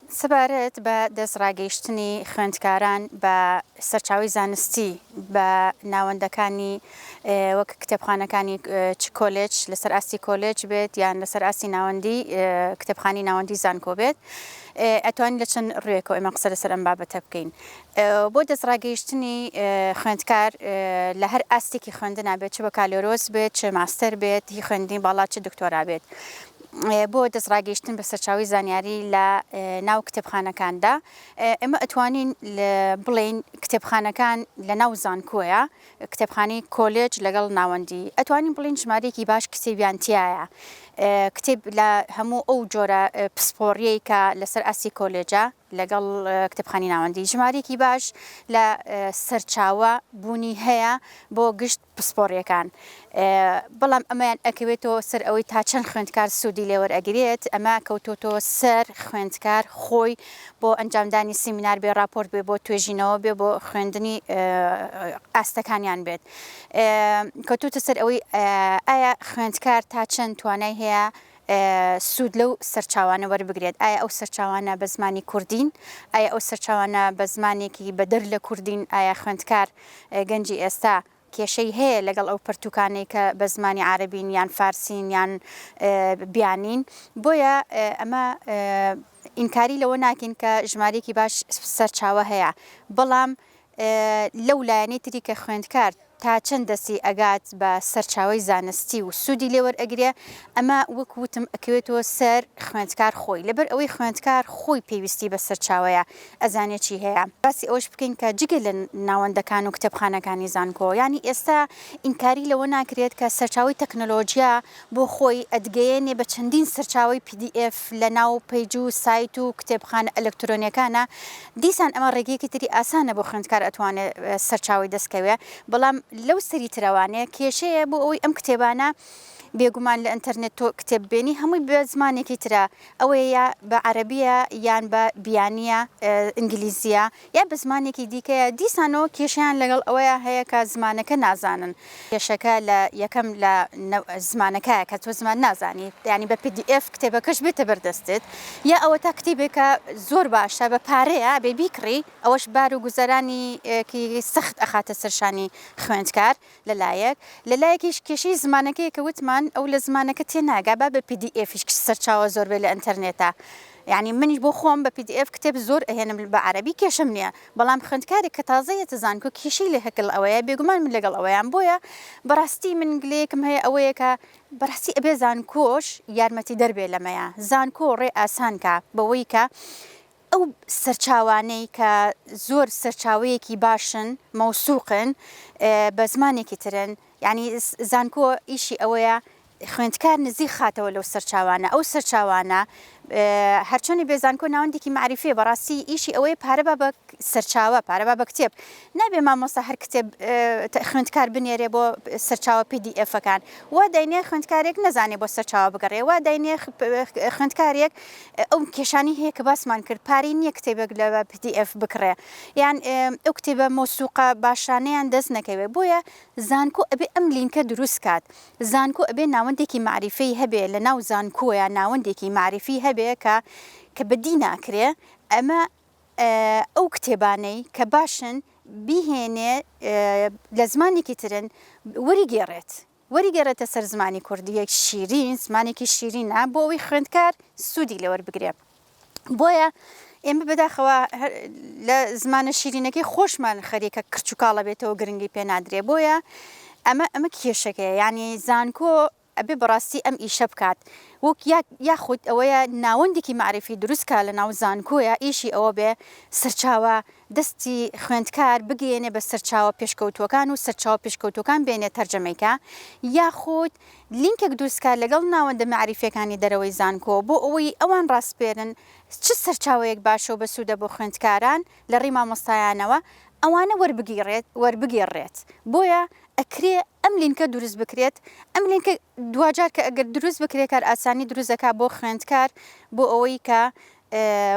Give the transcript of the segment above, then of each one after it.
سەبارەت بە دەستڕاگەیشتنی خوێندکاران بە سەرچاوەی زانستی بە ناوەندەکانی وەک کتێبخانەکانی چ کۆلێج لەسەر ئاستی کۆلێج بێت یان لەسەر ئاستی ناوەندی کتێبخانی ناوەندی زانکۆ بێت ئەتوانین لە چەند ڕووێکەوە ئێمە قسە لەسەر ئەم بابەتە بکەین بۆ دەستڕاگەیشتنی خوێندکار لە هەر ئاستێکی خوێندنا بێت چ بەکالۆرۆس بێت چ ماستەر بێت هی خوێندنی باڵا چ دکتۆرا بێت بۆ دەستڕاگەیشتن بە سەرچاوەی زانیاری لە ناو کتێبخانەکاندا ئێمە ئەتوانین بڵێین کتێبخانەکان لە ناو زانکۆیە کتێبخانەی کۆلێج لەگەڵ ناوەندی ئەتوانین بڵێین ژمارەیەکی باش کتێبیان تیایە کتێب لە هەموو ئەو جۆرە پسپۆڕیەی کە لەسەر ئاستی کۆلێجە لەگەڵ کتێبخانی ناوەندی ژمارەیەکی باش لە سەرچاوە بوونی هەیە بۆ گشت پسپۆڕیەکان بەڵام ئەمەیان ئەکەوێتەوە سەر ئەوەی تا چەند خوێندکار سوودی لێوەرئەگرێت ئەمە کەوتۆتەوە سەر خوێندکار خۆی بۆ ئەنجامدانی سیمینار بێ راپۆرت بێ بۆ توێژینەوە بێ بۆ خوێندنی ئاستەکانیان بێت کەوتوتە سەر ئەوەی ئایا خوێندکار تا چەند توانای هەیە سوود لەو سەرچاوانە وەربگرێت، ئایا ئەو سەرچاوانە بە زمانی کوردین؟ ئایا ئەو سەرچاوانە بە زمانێکی بەدەر لە کوردین؟ ئایا خوێندکار گەنجی ئێستا کێشەی هەیە لەگەڵ ئەو پەرتووکانەی کە بە زمانی عارەبین یان فارسین یان بیانین؟ بۆیە ئەمە ئینکاری لەوە ناکەین کە ژمارەیەکی باش سەرچاوە هەیە، بەڵام لەو لایەنەی تری کە خوێندکار تا چەند دەستی ئەگات بە سەرچاوەی زانستی و سوودی لێ وەرئەگرێ، ئەمە وەک وتم ئەکەوێتەوە سەر خوێندکار خۆی، لەبەر ئەوەی خوێندکار خۆی پێویستی بە سەرچاوەیە ئەزانێ چی هەیە. باسی ئەوەش بکەین کە جگە لە ناوەندەکان و کتێبخانەکانی زانکۆ، یانی ئێستا ئینکاری لەوە ناکرێت کە سەرچاوەی تەکنەلۆجیا بۆ خۆی ئەتگەیەنێ بە چەندین سەرچاوەی PDF لە ناو page و سایت و کتێبخانە ئەلکترۆنیەکانا، دیسان ئەمە ڕێگەیەکی تری ئاسانە بۆ خوێندکار ئەتوانێ سەرچاوەی دەست کەوێ، بەڵام لەو سەری ترەوانێ کێشەیە بۆ ئەوەی ئەم کتێبانە بێگومان لە ئینتەرنێت تۆ کتێب بێنی هەمووی بە زمانێکی ترە ئەوەیە یا بە عەرەبیە یان بە بیانیە ئینگلیزیە یا بە زمانێکی دیکەیە، دیسانەوە کێشەیان لەگەڵ ئەوەیا هەیە کە زمانەکە نازانن. کێشەکە لە یەکەم لە زمانەکایە کە تۆ زمان نازانی یانی بە PDF کتێبەکەش بێتە بەر دەستت یا ئەوەتا کتێبێکە زۆر باشە بە پارەیە ئەبێ بیکڕی ئەوەش بار و گوزەرانێکی سەخت ئەخاتە سەر شانی خوێندکار لە لایەک لە لایەکیش کێشەی زمانەکەیە کە وتمان ئەو لە زمانەکە تێناگا با بە PDF یش سەرچاوە زۆر بێ لە ئەنتەرنێتا یانی منیش بۆ خۆم بە PDF کتێب زۆر ئەهێنم بە عەرەبی کێشەم نییە بەڵام خوێندکارێک کە تازە یەتە زانکۆ کێشەی لهگەڵ ئەوەیە بێگومان من لەگەڵ ئەوەیام بۆیە بەڕاستی من گلەیەکم هەیە ئەوەیە کە بەڕاستی ئەبێ زانکۆش یارمەتیدەر بێ لەمەیا زانکۆ ڕێ ئاسان کا بەوەی کە ئەو سەرچاوانەی کە زۆر سەرچاوەیەکی باشن مەوسوقن بە زمانێکی ترن یانی زانکۆ ئیشی ئەوەیە خوێندکار نزیک خاتەوە لەو سەرچاوانە ئەو سەرچاوانە هەرچۆنی بێ زانکۆ ناوەندێکی مەعریفیە بەڕاستی ئیشی ئەوەیە پارە با بە سەرچاوە پارە با بە کتێب نابێ مامۆستا هەر کتێب خوێندکار بنێرێ بۆ سەرچاوە PDF ەکان وا داینێ خوێندکارێک نەزانێ بۆ سەرچاوە بگەڕێ وا داینێ خوێندکارێک ئەو کێشانی هەیە کە باسمان کرد پارەی نییە کتێبێک لە PDF بکڕێ یان ئەو کتێبە مەوسوقە باشانەیان دەست نەکەوێ بۆیە زانکۆ ئەبێ ئەم لینکە دروست کات زانکۆ ئەبێ ناوەندێکی مەعریفەی هەبێ لە ناو زانکۆیا ناوەندێکی مەعریفی هەبێ کە کە بەدی ناکرێ ئەمە ئەو کتێبانەی کە باشن بیهێنێ لە زمانێکی ترن وەریگێڕێت وەریگێڕێتە سەر زمانی کوردییەک شیرین زمانێکی شیرینە بۆ ئەوەی خوێندکار سوودی لێ وەربگرێ. بۆیە ئێمە بەداخەوە لە زمانە شیرینەکەی خۆشمان خەریکە کرچ و کاڵە بێتەوە گرنگی پێ نادرێ بۆیە ئەمە ئەمە کێشەکەیە یعنی زانکۆ ئەبێ بەڕاستی ئەم ئیشە بکات وەک یاخود ئەوەیە ناوەندێکی مەعریفی دروست کا لە ناو زانکۆیە ئیشی ئەوە بێ سەرچاوە دەستی خوێندکار بگەیەنێ بە سەرچاوە پێشکەوتووەکان و سەرچاوە پێشکەوتووەکان بێنێ تەرجەمەی کا یاخود لینکێک دروست کا لەگەڵ ناوەندە مەعریفیەکانی دەرەوەی زانکۆ بۆ ئەوەی ئەوان ڕاسپێرن چ سەرچاوەیەک باشە و بەسوودە بۆ خوێندکاران لە ڕێی مامۆستایانەوە ئەوانە وەربگیڕێت وەربگێڕرێت بۆیە ئەکرێ ئەم لینکە دروست بکرێت ئەم لینکە دواجار کە ئەگەر دروست بکرێت کارئاسانی دروست دەکات بۆ خوێندکار بۆ ئەوەی کە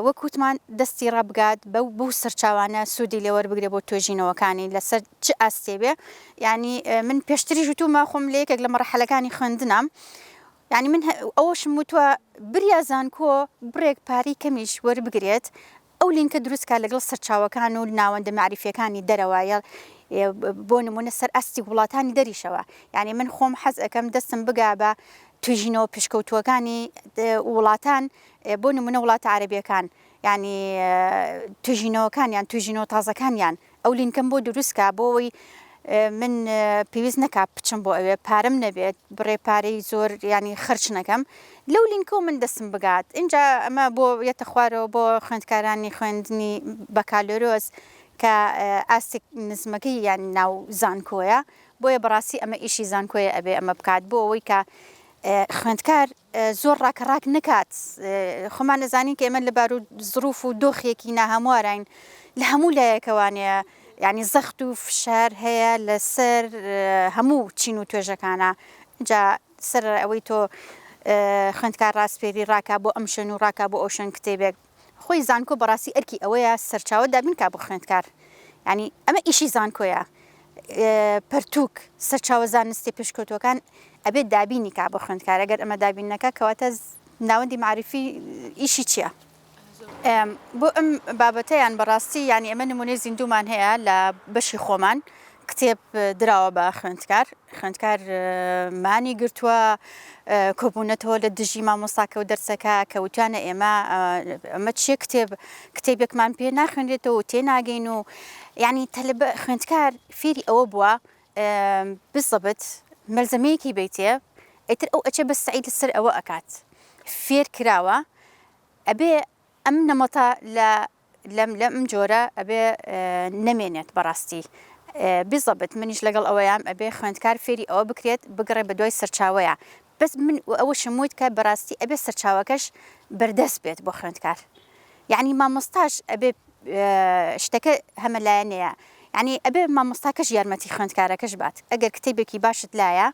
وەک وتمان دەستی ڕابگات بەو بەو سەرچاوانە سوودی لێ وەربگرێ بۆ توێژینەوەکانی لەسەر چ ئاستێ بێ یانی من پێشتریش وتومە خۆم لە یەکێک لە مەرحەلەکانی خوێندنام. یانی من ئەوەشم وتوە بریا زانکۆ بڕێک پارەی کەمیش وەربگرێت ئەو لینکە دروست کا لەگەڵ سەرچاوەکان و ناوەندە مەعریفیەکانی دەرەوە یا بۆ نمونە سەر ئاستی وڵاتانی دەریشەوە یانی من خۆم حەز ئەکەم دەستم بگا بە توێژینەوە پێشکەوتووەکانی وڵاتان بۆ نمونە وڵاتە عەرەبیەکان یانی توێژینەوەکانیان توێژینەوە تازەکانیان ئەو لینکەم بۆ دروست کا بۆ ئەوەی من پێویست نەکا بچم بۆ ئەوێ پارەم نەبێت بڕێ پارەی زۆر ینی خرچ نەکەم لەو لینکەوە من دەستم بگات اینجا ئەمە بۆ یەتە خوارەوە بۆ خوێندکارانی خوێندنی بەکالۆرۆس کە ئاستێک نزمەکەی یان ناو زانکۆیە بۆیە بەڕاستی ئەمە ئیشی زانکۆیە ئەبێ ئەمە بکات بۆ ئەوەی کە خوێندکار زۆر ڕاکەڕاک نەکات، خۆمان ئەزانین کە ئێمە لە بارو زروف و دۆخێکی ناهەمواراین لە هەموو لایەکەوانەیە یعنی زەخت و فشار هەیە لەسەر هەموو چین و توێژەکانە جا سەر ئەوەی تۆ خوێندکار ڕاسپێری ڕاکا بۆ ئەم شوێن و ڕاکا بۆ ئەو شوێن کتێبێک خۆی زانکۆ بەڕاستی ئەرکی ئەوەیە سەرچاوە دابین کا بۆ خوێندکار یعنی ئەمە ئیشی زانکۆیە پەرتوک سەرچاوە زانستی پێشکەوتوەکان ئەبێت دابینی کا بۆ خوێندکار ئەگەر ئەمە دابین نەکا کەواتە ناوەندی معریفی ئیشی چییە؟ بۆ ئەم بابەتەیان بەڕاستی یعنی ئەمە نمونەی زیندومان هەیە لە بەشی خۆمان کتێب دراوە بە خوێندکار، خوێندکار مانی گرتووە، کۆبوونەتەوە لە دژی مامۆستاکە و دەرسەکە کە وتیانە ئێمە ئەمە چیە کتێب کتێبێکمان پێ ناخوێنرێتەوە و تێناگەین و یعنی تەلەبە خوێندکار فێری ئەوە بووە بزەبت مەلزەمەیەکی بیتێ ئیتر ئەو ئەچێ بە سەعی لەسەر ئەوە ئەکات فێر کراوە ئەبێ ئەم نەمەتە لە لەم لەم جۆرە ئەبێ نەمێنێت بەڕاستی بزەبت منیش لەگەڵ ئەوەیام ئەبێ خوێندکار فێری ئەوە بکرێت بگەڕێ بە دوای سەرچاوەیە بەس من ئەوەشم وت کە بەڕاستی ئەبێ سەرچاوەکەش بەردەست بێت بۆ خوێندکار یعنی مامۆستاش ئەبێ شتەکە هەمەلایەنەیە یعنی ئەبێ مامۆستاکەش یارمەتی خوێندکارەکەش بات ئەگەر کتێبێکی باشت لایە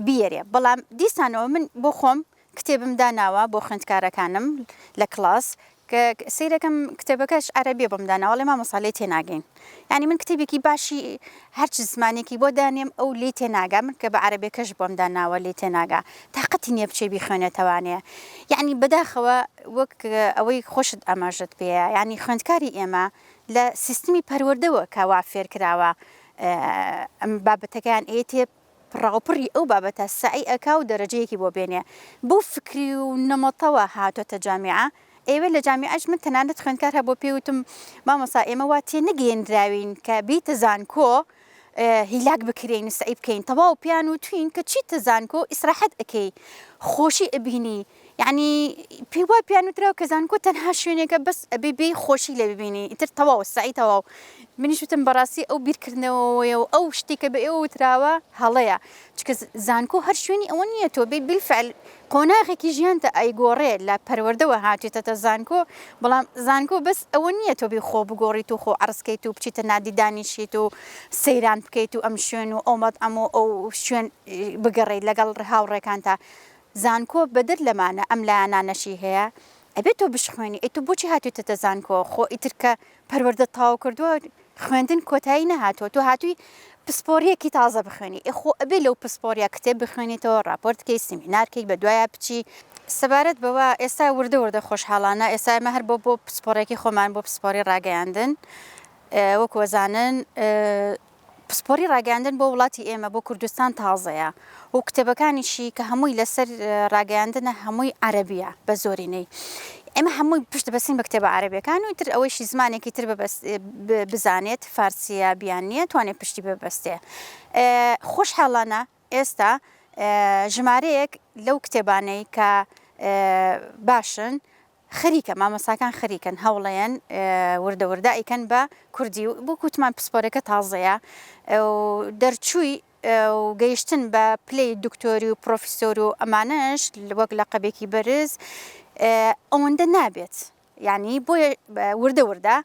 بیەرێ بەڵام دیسانەوە من بۆ خۆم کتێبم داناوە بۆ خوێندکارەکانم لە کڵاس کە سەیرەکەم کتێبەکەش عەرەبیە بۆم داناوە ئەڵێ مامۆستا لێی تێناگەین یانی من کتێبێکی باشی هەرچ زمانێکی بۆ دانێم ئەو لێی تێناگا من کە بە عەرەبیەکەش بۆم داناوە لێی تێناگا تاقەتی نییە بچێ بیخوێنێتەوانێ یعنی بەداخەوە وەک ئەوەی خۆشت ئاماژەت پێیە یعنی خوێندکاری ئێمە لە سیستمی پەروەردەوە کە وا فێرکراوە ئەم بابەتەکەیان ئێتێ پڕاوپڕی ئەو بابەتە سەعی ئەکا و دەرەجەیەکی بۆ بێنێ بەو فکری و نەمەتەوە هاتۆتە جامیعە ئێوێ لە جامیعەش من تەنانەت خوێندکار هەبووە پێی وتم مامۆستا ئێمە وا تێنەگەیەنراوین کە بیتە زانکۆ هیلاک بکرێین و سەعی بکەین تەواو پێیان وتوین کە چیتە زانکۆ ئیسراحەت ئەکەی خۆشی ئەبینی یەعنی پێی وا پێیان وتراوە کە زانکۆ تەنها شوێنێکە بەس ئەبێ بێی خۆشی لێ ببینی ئیتر تەواو سەعی تەواو منیش وتم بەڕاستی ئەو بیرکردنەوەیە و ئەو شتێک کە بە ئێوە وتراوە هەڵەیە چونکە زانکۆ هەر شوێنی ئەوە نییە تۆ بێی بیلفعل قۆناغێکی ژیانتە ئەیگۆڕێ لە پەروەردەوە هاتویتەتە زانکۆ بەڵام زانکۆ بەس ئەوە نییە تۆ بێی خۆ بگۆڕیت و خۆ عەرز کەیت و بچیتە نادی دانیشیت و سەیران بکەیت و ئەم شوێن و ئەو مەتعەم و ئەو شوێن بگەڕێیت لەگەڵ هاوڕێکانتا زانکۆ بەدەر لەمانە ئەم لایەنانەشی هەیە ئەبێ تۆ بشخوێنی ئەی تۆ بۆچی هاتویتەتە زانکۆ خۆ ئیتر کە پەروەردەت تەواو کردووە خوێندن کۆتایی نەهاتووە تۆ هاتووی پسپۆریەکی تازە بخوێنی ئێ خۆ ئەبێ لەو پسپۆریە کتێب بخوێنیتەوە ڕاپۆرت کەی سیمینار کەی بەدوایا بچی سەبارەت بەوە ئێستا وردە وردە خۆشحاڵانە ئێستا ئێمە هەر بۆ بۆ پسپۆڕێکی خۆمان بۆ پسپۆری ڕاگەیاندن وەکو ئەزانن پسپۆری ڕاگەیاندن بۆ وڵاتی ئێمە بۆ کوردستان تازەیە و کتێبەکانیشی کە هەمووی لەسەر ڕاگەیاندنە هەمووی عەرەبیە بە زۆرینەی ئێمە هەمووی پشت بەسین بە کتێبە عەرەبیەکان و تر ئەوەیشی زمانێکی تر بزانێت فارسیە بیانیە توانێت پشتی ببەستێ خۆشحاڵانە ئێستا ژمارەیەک لەو کتێبانەی کە باشن خەریکە مامۆستاکان خەریکن هەوڵەیەن وردە وردە ئەیکەن بە کوردی و بۆ کوتمان پسپۆرەکە تازەیە و دەرچووی و گەیشتن بە پلەی دکتۆری و پرۆفیسۆر و ئەمانەش وەک لەقەبێکی بەرز ئەوەندە نابێت یعنی بۆیە وردە وردە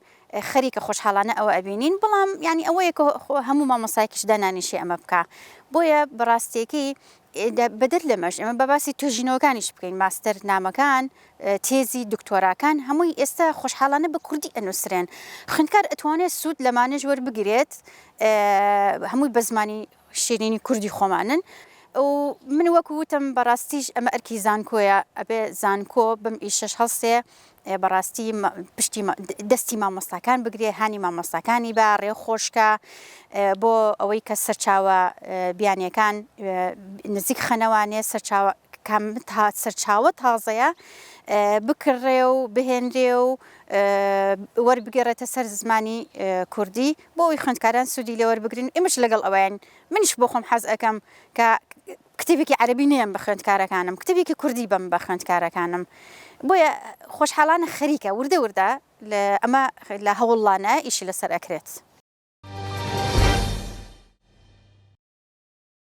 خەریکە خۆشحاڵانە ئەوە ئەبینین بەڵام یعنی ئەوەیە کە هەموو مامۆستایەکیش دانانیشێ ئەمە بکا بۆیە بەڕاستیەکەی بەدەر لەمەش ئێمە بە باسی توێژینەوەکانیش بکەین ماستەر نامەکان تێزی دکتۆراکان هەمووی ئێستا خۆشحاڵانە بە کوردی ئەنووسرێن خوێندکار ئەتوانێت سوود لەمانەش وەربگرێت هەمووی بە زمانی شیرینی کوردی خۆمانن. و من وەکو وتم بەڕاستیش ئەمە ئەرکی زانکۆیە ئەبێ زانکۆ بەم ئیشەش هەڵسێ بەڕاستی پشتی دەستی مامۆستاکان بگرێ هانی مامۆستاکانی بە ڕێ خۆشکە بۆ ئەوەی کە سەرچاوە بیانیەکان نزیک خەنەوانێ سەرچاوە کام تا سەرچاوە تازەیە بکڕێ و بهێنرێ و وەربگێڕێتە سەر زمانی کوردی بۆ ئەوەی خوێندکاران سوودی لێ وەربگرن ئێمەش لەگەڵ ئەوەین منیش بۆ خۆم حەز ئەکەم کە کتێبێکی عەرەبی نەیەم بە خوێندکارەکانم کتێبێکی کوردی بەم بە خوێندکارەکانم بۆیە خۆشحاڵانە خەریکە وردە وردە ئەمە لە هەوڵڵانە ئیشی لەسەر ئەکرێت.